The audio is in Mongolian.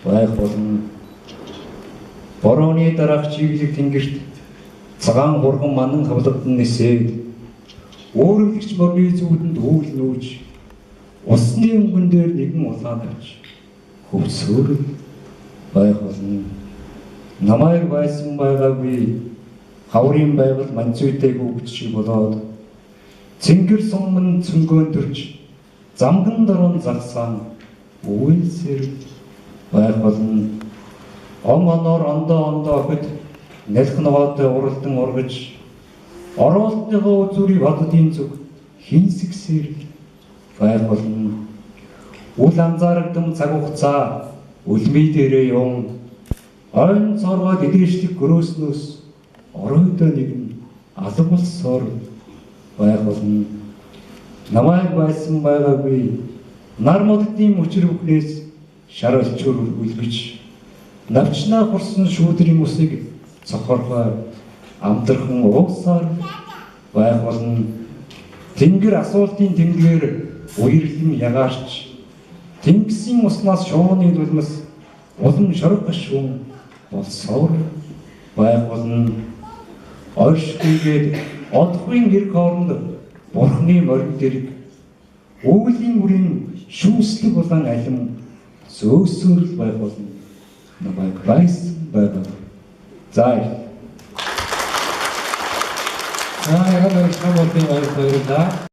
байх болно. Борооны дараах чиглэг тэнгэрт цагаан хурган манан хавлагдан нисээд өөрөлдөгч морины зүүдэнд үүл нүүж усны өнгөн дээр нэгэн улаан авч хөвсөөр байх болно. Намайг байсан байгаагүй хаврын байгаль манцүйтэй хүүхэд шиг болоод цэнгэр суман цөнгөөн төрж замган даруун загсан үйлсэр байх болно. Он оноор ондоо ондоо охид нялх ногоотой уралдан ургаж ороолтныхоо үзүүрийг оддын зүг хинсгсээр байх болно. Үл анзаарагдам цаг хугацаа үлмий дээрээ юун ойн цоргоод идээшлэг гөрөөснөөс оройдоо нэгэн алга болсоор байх болно. Намайг байсан байгаагүй нар моддын мөчр бүхнээс шар өлчөөр үлгэж навчнаа хурсан шүүдрийн усыг цохорхой амтрхан уусаар байх болно. Тэнгэр асуултын тэмдгээр уярлан ягаарч тэнгисийн уснаас шууны дулмас улам шорог гашуун болсоор байх болно. Оршихүйгээд одохын гэр хооронд бурхны морин дэрэг өвлийн үрийн шүүслэг улаан алим зөөсөөр л байх болно. Намайг байсан байгаа. За. За, яг нь баярлалаа.